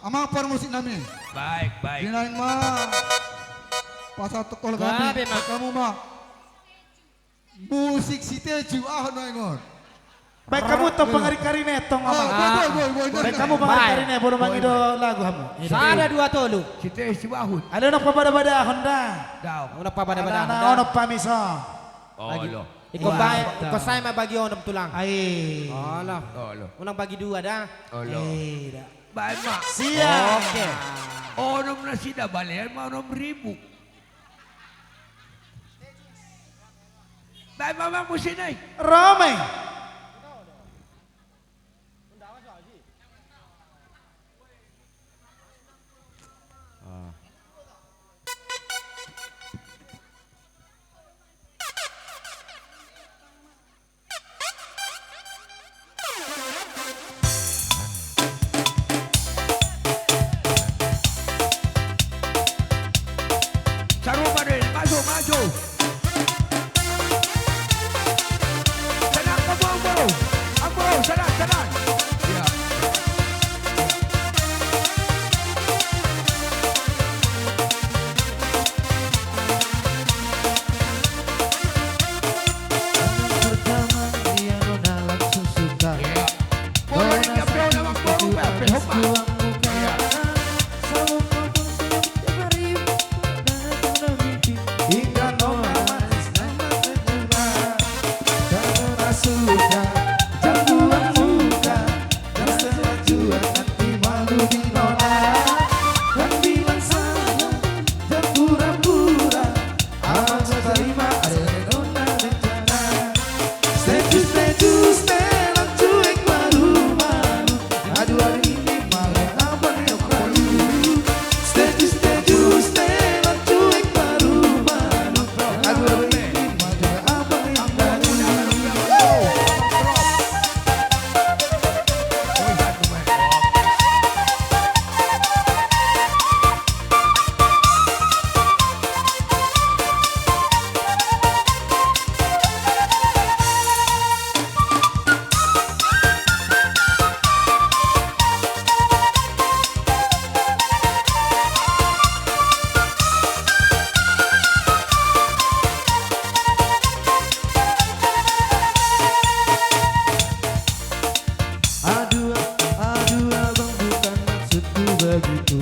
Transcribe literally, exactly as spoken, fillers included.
Amang parmusik nami. Baik, baik. Di naeng ma. Pasal tokol kami. Babe, ma. Baen hamu ma. Musik si Teju, aha nuaeng on? Baen hamu tong pangaringkaring i tong, amang. Baen hamu pangaringkaring i, molo mangido lagu hamu. Sada, dua, tolu. Si Teju bahut. Alai unang pabadabadahon da. Daong. Unang pabadabadahon da. Unang pamisa. Olo. Ingkon baen, ingkon sae ma bagi onom tulang. Ai. Olo. Olo. Unang bagi dua da. Olo. Ai da. Baen ma. Siap. Oke. Onom nasida balean ma onom ribu. Baen ma, amang, musik nai. Rame. Sarupa do i, maju, maju. Senang, ambo, ambo. Ambo, senang, senang. Iya. Iya. Boleh dicampur sama boru, Pak, Pak. Iya. Aduh, aduh, abang, bukan maksudku begitu.